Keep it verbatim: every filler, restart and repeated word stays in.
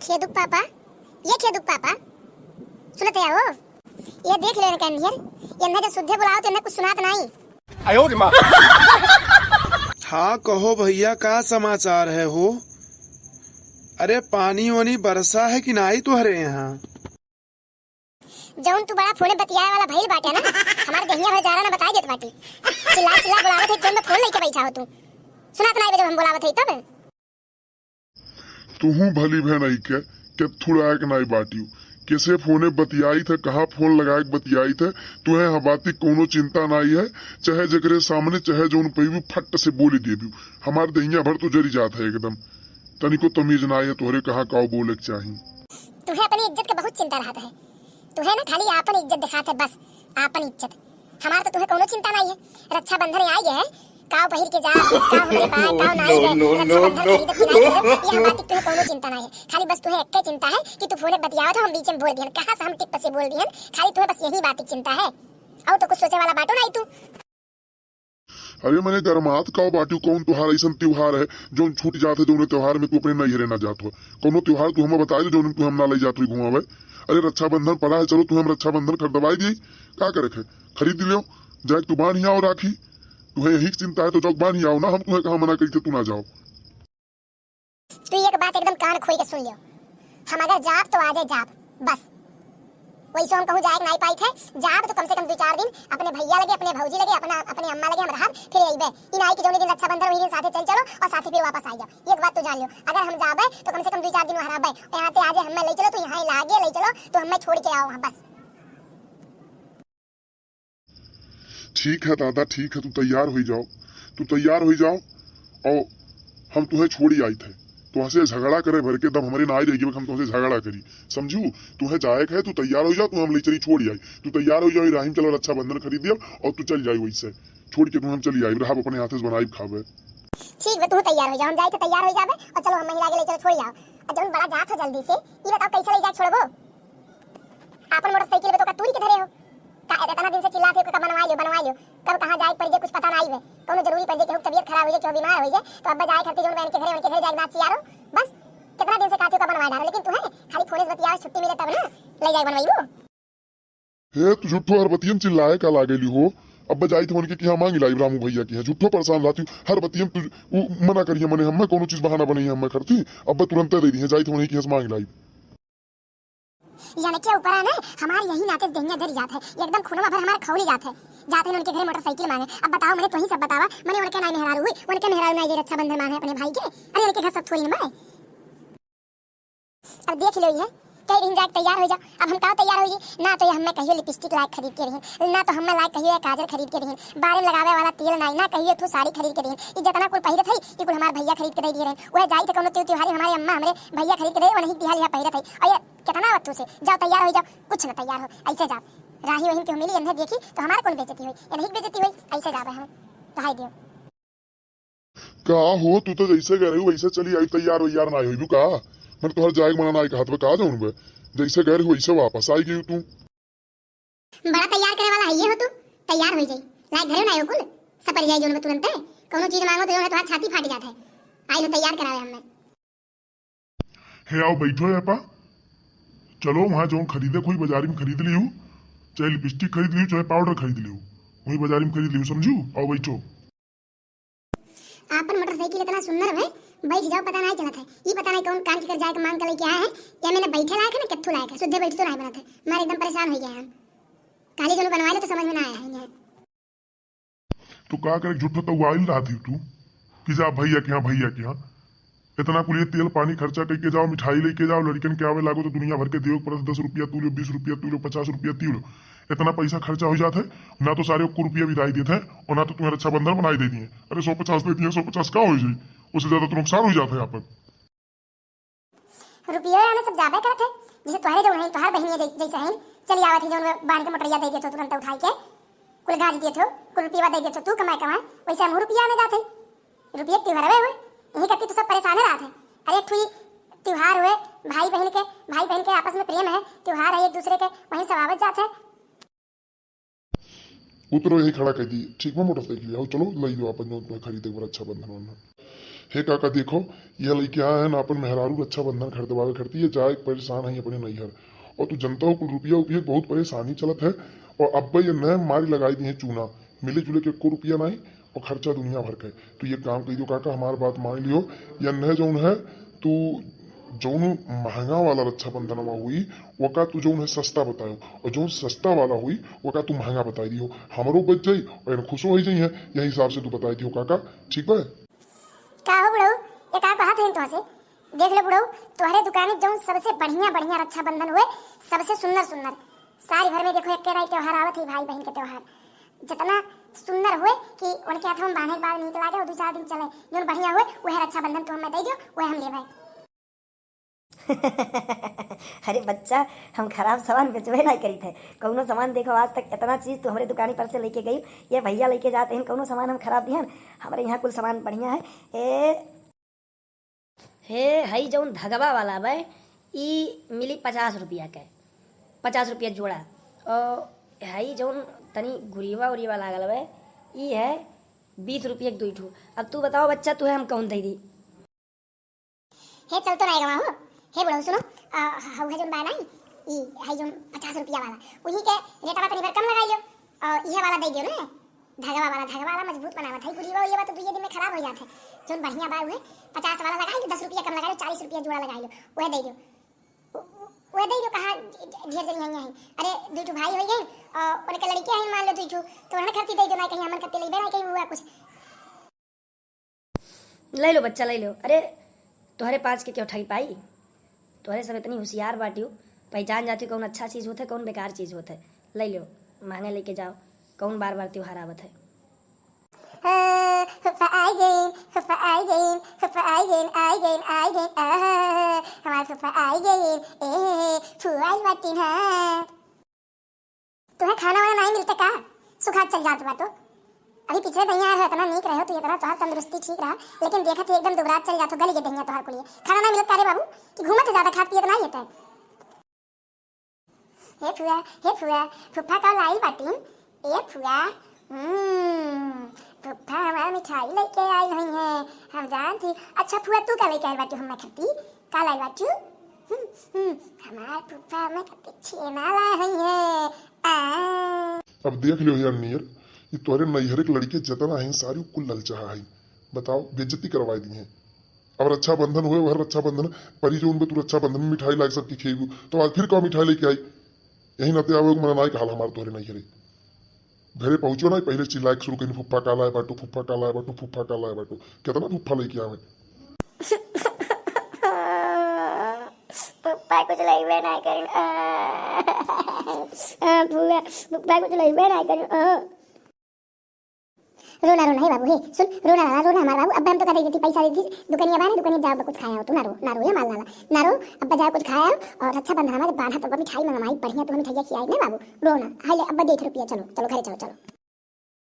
खेदुक पापा, ये खेदुक पापा, सुनत है हो? ये देख ले इनका अंधियर, ये इन्हें जब सुद्धे बुलाओ तो इन्हें कुछ सुनात नहीं। हाँ, कहो भैया, का समाचार है हो? अरे, पानी वानी बरसा है कि नाई तोहरे यहाँ? जौन तू बड़ा फोने बतियाए वाला भइल बाटे ना, हमार देहिया भर जारा ना बताई देत बाटी। चिल्ला चिल्ला बुलावत है, जौन में फोन लेके बैठा हो तू। सुनात नाई बे जब हम बुलावत है तब। तुहूँ भली भे नहीं के, के थुड़ाए के नाई बाटियो। कैसे फोने बतियाई थे, कहाँ फोन लगाए के बतियाई थे, तुहे हबाती कौनो चिंता नाई है। चाहे जकरे सामने, चाहे जौन पईबू, फट से बोली देबू। हमार देहिया भर तो जरी जात है एकदम। तनिको तमीज नाई है तोहरे, कहाँ काव बोले के चाही। तुहे अपनी इज्जत के बहुत चिंता रहत है। तुहे ना खाली आपन इज्जत दिखात है, बस आपन इज्जत। हमार तो तुहे कौनो चिंता नाई है। रक्षाबंधन आइ गए है, काव पहिर के जा, काव हमरे पाए, काव नाई बे, रक्षाबंधन खरीदत कि नाई खरीदत, ये हमार तुहे कौनो चिंता नाई है। खाली बस तुहे एक्के चिंता है कि तू फोने बतियावत हो, हम बीच में बोल दिहन, कहाँ से हम टिप से बोल दिहन, खाली तुहे बस यही बात की चिंता है। और तो कुछ सोचे वाला बाटो नाई तू। अरे मने गरमात काव बाटियो, कौन त्योहार ऐसन त्योहार है जौन छूट जात है, जौन त्योहार में तू अपने नैहरे ना जात हो? कौनो त्योहार तू हमें बताई दे जौन में तू हम ना ले जात हो घुमावे। अरे रक्षाबंधन पड़ा है, चलो तू हम रक्षाबंधन खरीदवाई दी, का करे है, खरीद लियो, जाए तू बांध ही आओ राखी। तुहे यही चिंता है तो जाओ बांध ही आओ ना, हम तुहे कहाँ मना करी थे तू ना जाओ। तू एक बात एकदम कान खोल के सुन लियो, हम अगर जाब तो आजे जाब, बस। वैसे हम कहूँ जाए के नाई पाई थे, जाब तो कम से कम दो चार दिन अपने भैया लगे, अपने भौजी लगे, अपना, अपने अम्मा लगे हम रहब, फिर अइबे। ई नाई कि जौने दिन रक्षाबंधन वही दिन साथे चल चलो और साथे फिर वापस आ जाओ। एक बात तो जान लियो, अगर हम जाबे तो कम से कम दो चार दिन वहाँ रहबे। यहाँ ते आजे हमें ले चलो, तो यहाँ लागे ले चलो, तो हमें छोड़ के आओ वहाँ बस। ठीक है दादा, ठीक है, तू तैयार होई जाओ, तू तैयार होई जाओ और हम तुहे छोड़ी आई थे। तुहसे झगड़ा करे भर के दम हमरे ना आई रहेगी, हम तुहसे झगड़ा करी, समझू? तुहे जाए के है, तू तैयार होई जाओ, तू हम ले चली छोड़ी आई, तू तैयार होई जाओ, राहिम चलो रक्षाबंधन खरीद दियो और तू चल जाई वैसे, छोड़ के तू हम चली आई, रहब अपने हाथे से बनाई खावे। ठीक बा, तू तैयार होई जाओ, हम जाई तो तैयार होई जाबे और चलो हम महिला के ले चलो छोड़ी आओ। और जौन बड़ा जात हो जल्दी से, ये बताओ कैसे ले जाए छोड़बो? आपन मोटरसाइकिल बा तो का तूरी के धरे हो? का इतना दिन से चिल्लात हो का बनवा लियो, बनवा लियो? कब कहाँ जाए पड़ जाए कुछ पता ना आइबे। कौनो जरूरी पड़ जाए, केहू के तबीयत खराब हो जाए, केहू बीमार हो जाए, तो अब जाए खातिर जौन बहन के घरे, उनके घरे जाए ना चियारो। बस कितना दिन से कहती हो का बनवा डारो, लेकिन तुहे खाली फोन से बतियावे छुट्टी मिले तब ना ले जाए बनवाइबो। हे तू झूठो हर बतियन चिल्लाए का लागेली हो। अब जाई तो उनके किहाँ मांग लाई रामू भैया किहाँ, झूठो परेशान रहती हूँ। हर बतियन तू उ मना करिए मने हमें कौनो चीज बहाना बनइए हमें करती। अब तुरंते दे दी है, जाई तो उन्हीं किहाँ से मांग लाई। यानी के ऊपर है ना, हमार यही नाते देहिया जरी जात है, एकदम खूनवा भर हमार खौली जात है। जाते हैं उनके घरे मोटरसाइकिल मांगे। अब बताओ, मैंने तुही सब बतावा, मैंने उनके नाई मेहरारू हुई, उनके मेहरारू नाई जे रक्षाबंधन मांगे अपने भाई के। अरे उनके घर सब थोड़ी ना माए। अब देख लो ये, कई दिन जाके तैयार हो जा। अब हम का तैयार होई? ना तो ये हमें कहियो लिपस्टिक लायक खरीद के रही, ना तो हमें लायक कहियो ये काजल खरीद के रही, बारे में लगावे वाला तेल नाई, ना कहियो तू साड़ी खरीद के रही। ये जितना कुल पहिरत है, ये कुल हमार भैया खरीद के दे दिए रहे। वह जाई थे कोनो त्योहारी हमारे अम्मा हमरे भैया खरीद के दे, वही दिया लिया पहिरत है। और ये कितना वक्त से जाओ तैयार हो जाओ, कुछ ना तैयार हो, ऐसे जाओ। राही वहीं क्यों मिली, इन्हें देखी तो हमारे कौन बेइज्जती हुई, इन्हीं की बेइज्जती हुई, ऐसे जावे हम। तो हाय दियो। का हो, तू तो जैसे गए रहू वैसे चली आई, तैयार वैयार ना होइबू का? मैंने तोहर जाए के मना ना कहा था, का जाऊँ बे? जैसे गए रहू वैसे वापस आई गई तू। बड़ा तैयार करे वाला है ये हो तू, तैयार हो जाई, लायक घरे ना हो कुल, सपर जाई जोन में तुरंते, कौनो चीज मांगो तो जोन है तोहार छाती फाट जात है, आई लो तैयार करावे हमें। हे आओ बैठो है पा, चलो वहाँ जौन खरीदे कोई बाजारी में खरीद लियो, चाहे लिपस्टिक खरीद लियो, चाहे पाउडर खरीद लियो, वही बाजारी में खरीद लियो, समझू? आओ बैठो। आपन मोटरसाइकिल इतना सुंदर है, बैठ जाओ, पता नहीं चलत है। ई पता नहीं कौन कान के कर जाए के मांग के लेके आया है, या मैंने बैठे लायक है ना, कित्थू लायक है, सुद्धे बैठ तो नहीं बनत है। मारे एकदम परेशान हो गया है हम। काली जनु बनवा ले तो समझ में ना आया है इन्हें। तो का करे, झूठो तो वाइल रहत ही तू कि जा भैया के यहाँ, भैया के यहाँ। इतना कुल ये तेल पानी खर्चा करके जाओ, मिठाई लेके जाओ, लड़कन के आवे लागो तो दुनिया भर के देवे के पड़त, दस रुपया तू लो, बीस रुपया तू लो, पचास रुपया तू लो। इतना पैसा खर्चा हो जात है, ना तो सारे को रुपया बिदाई देत है और ना तो तुम्हें रक्षाबंधन बनाई दे दिए। अरे सौ पचास दे दिए, सौ पचास का हो जाई? उससे ज्यादा तो नुकसान हो जात है आपन। रुपया में सब जाबे करत है, जैसे तोहरे जौन है, तोहर बहिनिया जै-, जैसे है, चली आवत है जौन बांध के मोटरिया दे देत हो तुरंत उठाई के, कुल गाज देत हो, कुल रुपया दे देत हो तू कमाए कमाए, वैसे हम रुपया में जात है। रुपये के त्योहार हुए, यही करती तो सब परेशान रहत है। अरे एक ठो त्योहार हुए, भाई बहन के, भाई बहन के आपस में प्रेम है, त्योहार है एक दूसरे के, वहीं सब आवत जात है। उतरो यही खड़ा कर दी, ठीक बा मोटरसाइकिल, आओ चलो ले लो अपन जौन तुम्हें खरीदे के बा रक्षाबंधन वंधन। हे काका, देखो, यह लइके आए हैं ना, अपन मेहरारू रक्षाबंधन खरीदवावे खरती, ये जाए परेशान है अपने नैहर। और तू जनता हो, कुल रुपया उपिया बहुत परेशानी चलत है। और अब्बे ये नए मारी लगाई दी है चूना, मिले जुले के एको रुपया नहीं और खर्चा दुनिया भर के। तू ये काम कही दो काका, हमार बात मान लियो, या नए जौन है, तू जौन महंगा वाला रक्षाबंधनवा हुई, वका तू जौन है सस्ता बतायो, और जौन सस्ता वाला हुई, वका तू महंगा बताई दियो। हमरो बच जाई और एन खुशो हो जाई है, यही हिसाब से तू बताई दियो काका, ठीक बा? का हो बुढ़ऊ, ये का कहत हईन तुहसे? देख लो बुढ़ऊ, तोहरे दुकानी जौन सबसे बढ़िया बढ़िया रक्षाबंधन हुए, सबसे सुंदर सुंदर। साल भर में देखो एक्के राई त्योहार आवत है, भाई बहन के त्योहार। जितना सुंदर हुए कि उनके हाथों में बांधे के बाद नीक लागे और दो चार दिन चले। जौन बढ़िया हुए वह रक्षाबंधन तू हमें दे दियो, वह हम लेबे। अरे बच्चा, हम खराब सामान बेचबे ना करी थे। कौनो सामान देखो, आज तक इतना चीज तू हमरे दुकानी पर से लेके गई, ये भैया लेके जाते हैं, कौनो सामान हम खराब दिहन? हमरे यहाँ कुल सामान बढ़िया है। ए, हे, हई जौन धगवा वाला बा, ई मिली पचास रुपया के, पचास रुपया जोड़ा। और हई जौन तनी गुरीवा उरीवा लागल बा, ई है बीस रुपया के दुई ठो। अब तू बताओ बच्चा, तुहे हम कौन दे दी? हे चल तो नाई गवा हो। हे बुढ़ऊ सुनो, आ, हऊ है जौन बा नाई, ई है जौन पचास रुपया वाला, उही के रेटवा तनी भर कम लगाई लो। और इहे वाला दे दियो ना, धगवा वाला, धगवा वाला मजबूत बनावत है। गुरीवा उरीवा तो दुइये दिन में खराब हो जात है। जौन बढ़िया बा उहे पचास वाला लगाई लो, दस रुपया कम लगाई लो, चालीस रुपया जोड़ा लगाई लो, उहे दे दियो। उ-, उ-, उहे दे दियो, कहाँ ढेर जनी है, है। अरे दुई ठो भाई हो गए और उनके लड़के हैं, मान लो दुई ठो, तो उन्हें खर्ची दे दियो ना, कहीं हमन खर्ची लेबे ना कहीं हुआ कुछ। ले लो बच्चा, ले लो। अरे, तोहरे पास के क्यों ठगी पाई? तोहरे सब इतनी होशियार बाटियो, पहचान जाती कौन अच्छा चीज होत है, कौन बेकार चीज होत है। ले लो, महंगा लेके जाओ, कौन बार बार त्योहार आवत है। हाँ, फुफा आई गईन, फुफा आई गईन, फुफा आई गईन, आई गईन, आई गईन, आहा, हमार फुफा आई गईन, ए, फुआ आई बाटिन, हाँ। तुहे खाना वाना नाहीं मिलते का? सुखात चल जात बा तो। अभी पिछले दहिया आए हो, इतना नीक रहे हो, तू इतना तोहार तंदुरुस्ती ठीक रहा, लेकिन देखत ही एकदम दुबरात चल जात हो, गली के दहिया तोहार कुलिए। खाना नाहीं मिलत का रे बाबू? कि घूमत ज्यादा खात पियत नाहीं होता है? हे फुआ, हे फुआ, फुफा का लाई बाटिन? ए फुआ, हम्म, फुफा हमार मिठाई लेके आई हुई है, हम जानत ही। अच्छा फुआ, तू का लेके आई बाटू हमार खाती? का लाई बाटू? हम्म, हम्म, हमार फुफा हमार खाती छेना लाई हुई है। आ। अब देख लियो यार नियर, ये तोहरे नैहरे के लड़के जतना हैं सारी कुल ललचाहा हैं। बताओ, बेइज्जती करवाई दी हैं। अब रक्षाबंधन हुए, वह रक्षाबंधन परी जो उनपे तू रक्षाबंधन में मिठाई लाग सबकी खेबू, तो आज फिर का मिठाई लेके आई? यही नाते आवे, मना नाई कहल हमार तोहरे नैहरे। घरे पहुँचो ना, पहले चिल्लाए के शुरू करी, "फुफ्फा का लाए बाटू, फुफ्फा का लाए बाटू, फुफ्फा का लाए बाटू।" कितना फुफ्फा लेके आवे? फुफ्फा कुछ लइबे ना करी। आ, आ, फुआ, फुफ्फा कुछ लइबे ना करी। आ। रोना, रोना, हे बाबू, हे, सुन, रोना, रोना, रोना, हमार बाबू, अब हम तो का दे देती, पैसा दे देती, दुकनिया बा ना, दुकनिया जाओ, कुछ खाया हो, तू ना रो, ना रो, ये माल लाला, ना रो, अब जाओ, कुछ खाया हो, और रक्षाबंधन हमारे बांधा, तो मिठाई मंगवाई, बढ़िया, तू मिठाइया खियाई, ना बाबू, रोना, हाय ले, अब दे दे रुपया, चलो, चलो, घरे चलो, चलो।